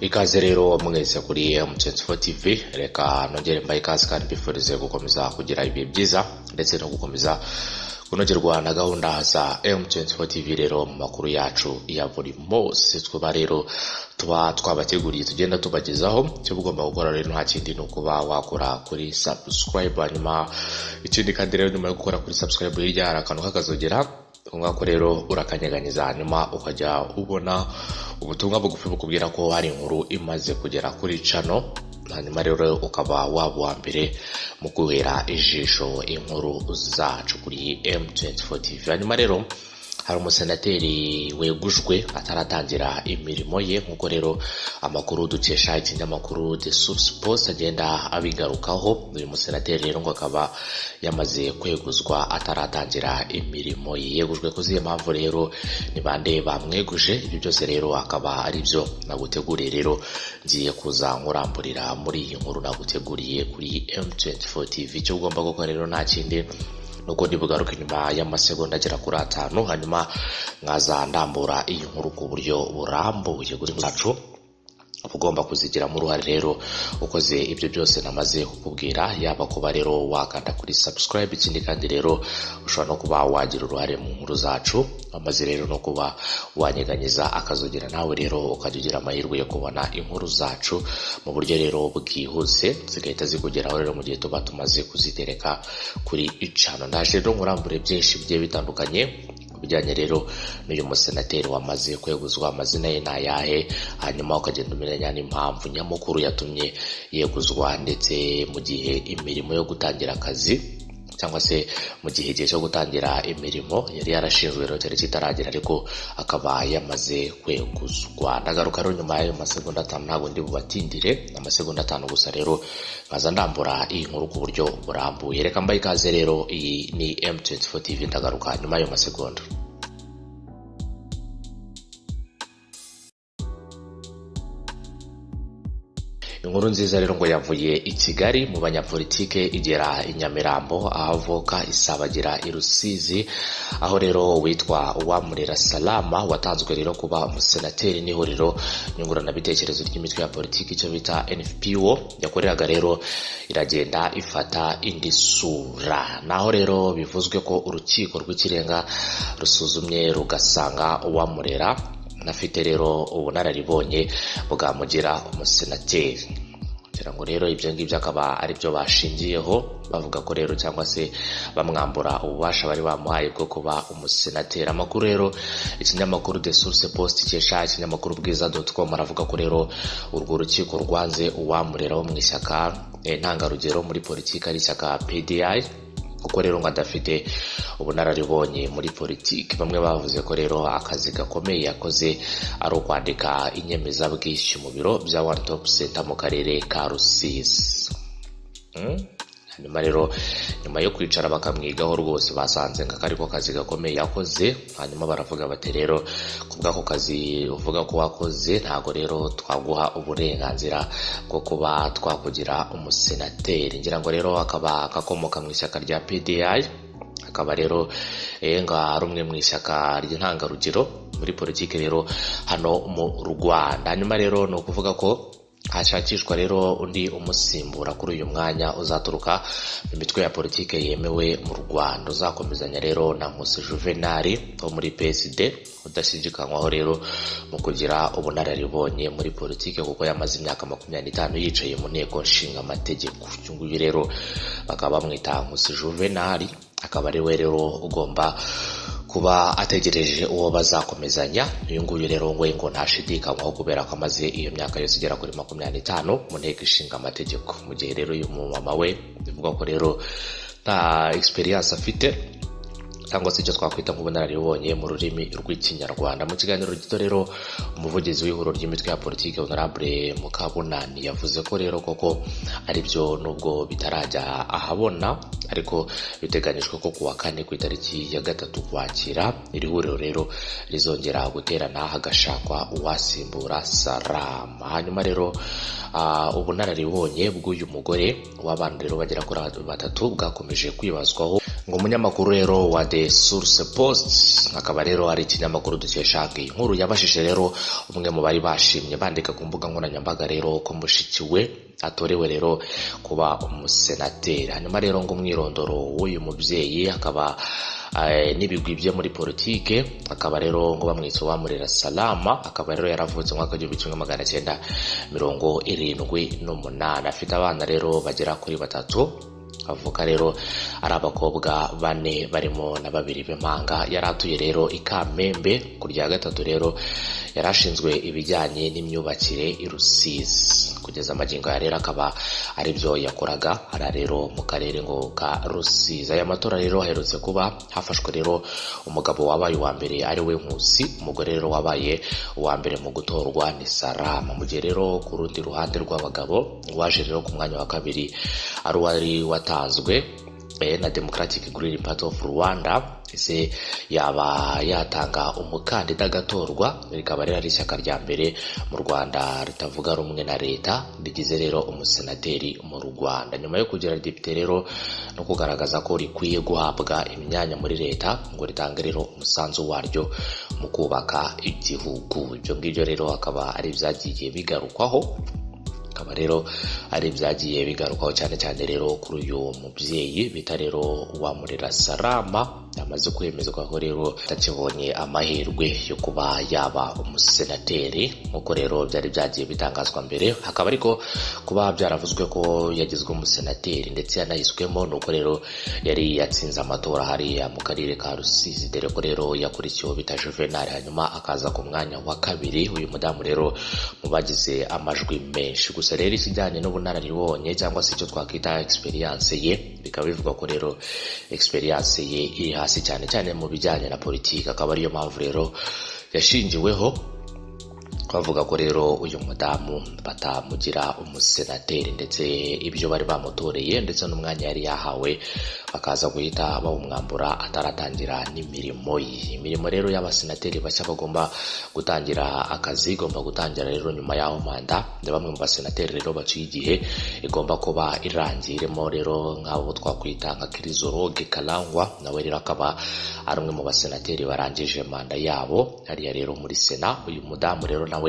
Ikaze rero mwese kuri M24 TV. Reka nongere mbahe ikaze kandi mbifurize gukomeza kugira ibihe byiza ndetse no gukomeza kunogerwa na gahunda za M24 TV. Rero mu makuru yacu ya buri munsi twaba rero tuba twabateguriye, tugenda tubagezaho, icyo ugomba gukora rero nta kindi, ni ukuba wakora kuri subscribe. Hanyuma ikindi kandi rero, nyuma yo gukora kuri subscribe, hirya hari akantu k'akazogera ngako rero urakanyeganyeza, hanyuma ukajya ubona ubutumwa bugufi bukubwira ko hari inkuru imaze kugera kuri channel, hanyuma rero ukaba waba uwa mbere mu guhera ijisho inkuru zacu kuri M24 TV. Hanyuma rero hari umusenateri wegujwe ataratangira imirimo ye, nk'uko rero amakuru dukesha ikinyamakuru The Source Post agenda abigarukaho. Uyu musenateri rero ngo akaba yamaze kweguzwa ataratangira imirimo ye. Yegujwe ku zihe mpamvu rero? Ni bande bamweguje? Ibyo byose rero akaba ari byo naguteguriye, rero ngiye kuza nkuramburira muri iyi nkuru naguteguriye kuri M24 TV. Icyo ugomba gukora rero nta kindi, nuko ndibugaruke nyuma y'amasegonda agera kuri 5, hanyuma nkaza ndambura iyi nkuru ku buryo burambuye. Kuri zacu ugomba kuzigiramo uruhare rero ukoze ibyo byose namaze kukubwira, yaba kuba rero wakanda kuri subscribe. Ikindi kandi rero ushobora no kuba wagira uruhare mu nkuru zacu, amaze rero no kuba wanyeganyeza akazogera, nawe rero ukajya ugira amahirwe yo kubona inkuru zacu mu buryo rero bwihuse, zigahita zikugeraho rero mu gihe tuba tumaze kuzitereka kuri channel. Ndaje rero nkurambure byinshi bigiye bitandukanye ku bijyanye rero n'uyu musenateri wamaze kweguzwa. Amazina ye ni ayahe? Hanyuma ukagenda umenya n'impamvu nyamukuru yatumye yeguzwa, ndetse mu gihe imirimo yo gutangira akazi, cyangwa se mu gihe igihe cyo gutangira imirimo yari yarashinzwe rero cyari kitaragera, ariko akaba yamaze kweguzwa. Ndagaruka rero nyuma y'ayo masegonda 5, ntabwo ndi bubatindire, amasegonda 5 gusa rero nkaza ndambura iyi nkuru ku buryo burambuye. Reka mbaye ikaze rero, iyi ni M24 TV. Ndagaruka nyuma y'ayo masegonda. Inkuru nziza rero ngo yavuye i Kigali mu banyapolitike igera i Nyamirambo aho avuka, isabagira i Rusizi, aho rero witwa Uwamurera Salama watanzwe rero kuba umusenateri n'ihuriro nyunguranabitekerezo ry'imitwe ya politiki, icyo bita NFPO yakoreraga, rero iragenda ifata indi sura. Naho rero bivuzwe ko Urukiko rw'Ikirenga rusuzumye rugasanga Uwamurera nafite rero ubunararibonye bwamugira umusenateri, kugira ngo rero ibyo ngibyo akaba ari byo bashingiyeho bavuga ko rero cyangwa se bamwambura ububasha bari bamuhaye bwo kuba umusenateri. Amakuru rero ikinyamakuru The Source Post ikesha ikinyamakuru bwiza.com aravuga ko rero urwo rukiko rwanze Uwamurera wo mu ishyaka ntangarugero muri politiki, ari ishyaka PDI, kuko rero ngo adafite ubunararibonye muri politiki. Bamwe bavuze ko rero akazi gakomeye yakoze ari ukwandika inyemezabwishyu mu biro bya One Top Center mu karere ka Rusizi. Hanyuma rero nyuma yo kwicara bakamwigaho rwose, basanze ngo ariko kazi gakomeye yakoze. Hanyuma baravuga bati: "Rero ku bw'ako kazi uvuga ko wakoze, ntabwo rero twaguha uburenganzira bwo kuba twakugira umusenateri." Ngira ngo rero akaba gakomoka mu ishyaka rya PDI, akaba rero ngo ari umwe mu ishyaka ry'intangarugero muri politiki rero hano mu Rwanda. Hanyuma rero ni ukuvuga ko hashakishwa rero undi umusimbura kuri uyu mwanya, uzaturuka mu mitwe ya politiki yemewe mu Rwanda, uzakomezanya rero na Nkusi Juvenal wo muri PSD, udashidikanywaho rero mu kugira ubunararibonye muri politiki, kuko yamaze imyaka 25 yicaye mu Nteko Nshinga Amategeko. Uyu nguyu rero bakaba bamwita Nkusi Juvenal, akaba ari we rero ugomba kuba ategereje uwo bazakomezanya. Uyu nguyu rero ngo ntashidikanywaho kubera ko amaze iyo myaka yose igera kuri 25 mu Nteko Ishinga Amategeko, mu gihe rero uyu mumama we bivuga ko rero nta experience afite, cyangwa se icyo twakwita nk'ubunararibonye mu rurimi rw'Ikinyarwanda. Mu kiganiro gito rero, umuvugizi w'ihuriro ry'imitwe ya politiki, Honorable Mukabunani, yavuze ko rero koko ari byo, nubwo bitarajya ahabona, ariko biteganyijwe ko kuwa kane, ku itariki ya 3 Ukwakira, iri huriro rero rizongera guterana hagashakwa uwasimbura Salama. Hanyuma rero ubunararibonye bw'uyu mugore w'abana rero bagera kuri batatu bwakomeje kwibazwaho. Ngo umunyamakuru rero wa The Source Post, akaba rero ari ikinyamakuru dukesha iyi nkuru, yabashije rero umwe mu bari bashimye bandika ku mbuga nkoranyambaga rero ko mushiki we atorewe rero kuba umusenateri. Hanyuma rero ngo umwirondoro w'uyu mubyeyi akaba n'ibigwi bye muri politike, akaba rero ngo bamwitse Uwamurera Salama, akaba rero yaravutse mu mwaka w'1978, afite abana rero bagera kuri batatu, avuka rero ari abakobwa bane barimo na babiri b'impanga. Yari atuye rero i Kamembe ku rya gatatu, rero yari ashinzwe ibijyanye n'imyubakire i Rusizi. Kugeza amagingo ya rero akaba aribyo yakoraga hariya rero mu karere ngo ka Rusizi. Aya matora rero aherutse kuba, hafashwe rero umugabo wabaye uwa mbere ari we Nkusi, umugore rero wabaye uwa mbere mu gutorwa ni Salama. Mu gihe rero ku rundi ruhande rw'abagabo, waje rero ku mwanya wa kabiri ari uwari watanzwe na Democratic Green Party of Rwanda, ese yaba yatanga umukandida agatorwa, rikaba rero ari ishyaka rya mbere mu Rwanda ritavuga rumwe na leta rigize rero umusenateri mu Rwanda nyuma yo kugira depite rero no kugaragaza ko rikwiye guhabwa imyanya muri leta ngo ritange rero umusanzu waryo mu kubaka igihugu. Ibyo ngibyo rero akaba ari ibyagiye bigarukwaho, akaba rero ari ibyagiye bigarukwaho cyane cyane rero kuri uyu mubyeyi bita rero Uwamurera Salama, yamaze kwemezwa ko rero atakibonye amahirwe yo kuba yaba umusenateri nk'uko rero byari byagiye bitangazwa mbere. Hakaba ariko kuba byaravuzwe ko yagizwe umusenateri ndetse yanahiswemo nuko rero yari yatsinze amatora hariya mu karere ka Rusizi, dore ko rero yakurikiyeho bita Juvenal, hanyuma akaza ku mwanya wa kabiri uyu mudamu rero mu bagize amajwi menshi. Gusa rero ikijyanye n'ubunararibonye cyangwa se icyo twakwita experience ye, bikaba bivugwa ko rero experience ye iri hasi cyane cyane mu bijyanye na politiki, akaba ariyo mpamvu rero yashingiweho bavuga ko rero uyu mudamu batamugira umusenateri, ndetse ibyo bari bamutoreye ndetse n'umwanya yari yahawe bakaza guhita bawumwambura ataratangira n'imirimo ye. Imirimo rero y'abasenateri bashya bagomba gutangira akazi igomba gutangira rero nyuma y'aho manda ya bamwe mu basenateri rero baciye igihe igomba kuba irangiye, irimo rero nk'abo twakwita nka Chrysologue Karangwa, nawe rero akaba ari umwe mu basenateri barangije manda yabo hariya rero muri Sena. Uyu mudamu rero nawe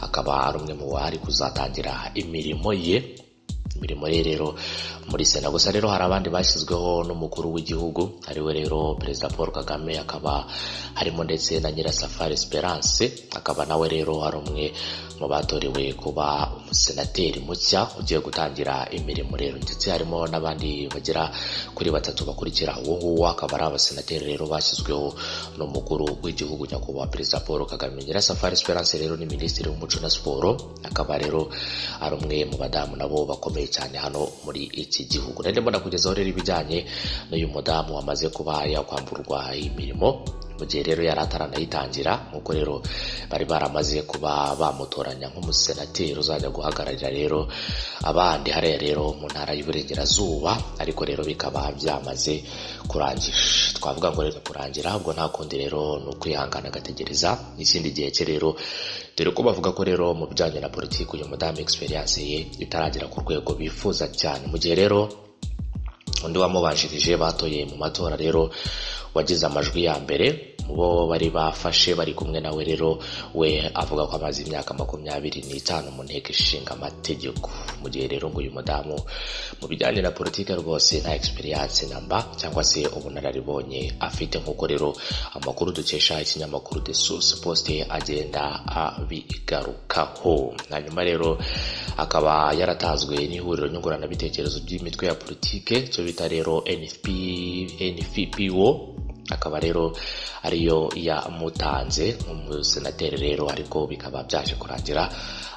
akaba ari umwe mu bari kuzatangira imirimo ye rero muri Sena. Gusa rero hari abandi bashyizweho n'umukuru w'igihugu ariwe rero Perezida Paul Kagame, akaba harimo ndetse na Nyirasafari Esperance, akaba nawe rero ari umwe mu batorewe kuba umusenateri mushya ugiye gutangira imirimo rero, ndetse harimo n'abandi bagera kuri batatu bakurikira uwo nguwo, akaba ari abasenateri rero bashyizweho n'umukuru w'igihugu nyakubahwa Perezida Paul Kagame. Nyirasafari Esperance rero ni Minisitiri w'Umuco na Siporo, akaba rero ari umwe mu badamu nabo bakomeye cyane hano muri iki gihugu. Nari ndimo ndakugezaho rero ibijyanye n'uyu mudamu wamaze kuba yakwamburwa imirimo mu gihe rero yari ataranayitangira, nk'uko rero bari baramaze kuba bamutoranya nk'umusenateri uzajya guhagararira rero abandi hariya rero mu ntara y'Iburengerazuba, ariko rero bikaba byamaze kurangira. Twavuga ngo rero kurangira ahubwo nta kundi rero ni ukwihangana agategereza ikindi gihe cye rero, dore ko bavuga ko rero mu bijyanye na politiki uyu mudamu experience ye itaragera ku rwego bifuza cyane. Mu gihe rero undi wamubanjirije batoye mu matora rero wagize amajwi ya mbere mu bo bari bafashe bari kumwe nawe rero, we avuga ko amaze imyaka 25 mu nteko ishinga amategeko, mu gihe rero ngo uyu mudamu mu bijyanye na politiki rwose nta experience namba cyangwa se ubunararibonye afite, nk'uko rero amakuru dukesha ikinyamakuru The Source Post agenda abigarukaho. Hanyuma rero akaba yaratanzwe n'ihuriro nyunguranabitekerezo by'imitwe ya politike, cyo bita rero NFP, NFPO, akaba rero ariyo yamutanze nk'umusenateri rero, ariko bikaba byaje kurangira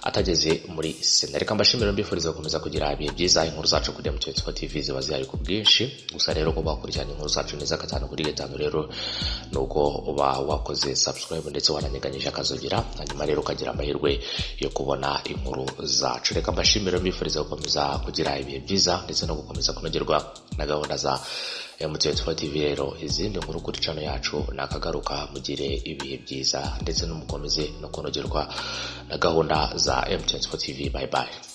atageze muri Sena. Reka mbashimire, mbifuriza gukomeza kugira ibihe byiza. Inkuru zacu kuri M24 TV ziba zihari ku bwinshi, gusa rero ko bakurikirana inkuru zacu neza gatanu kuri gatanu rero nuko uba wakoze subscribe ndetse wananyeganyije akazogera, hanyuma rero ukagira amahirwe yo kubona inkuru zacu. Reka mbashimire, mbifuriza gukomeza kugira ibihe byiza ndetse no gukomeza kunogerwa na gahunda za M24 TV. Rero izindi nkuru kuri channel yacu nakagaruka, mugire ibihe byiza ndetse n'umukomeze no kunogerwa na gahunda za M24 TV. Bye bye.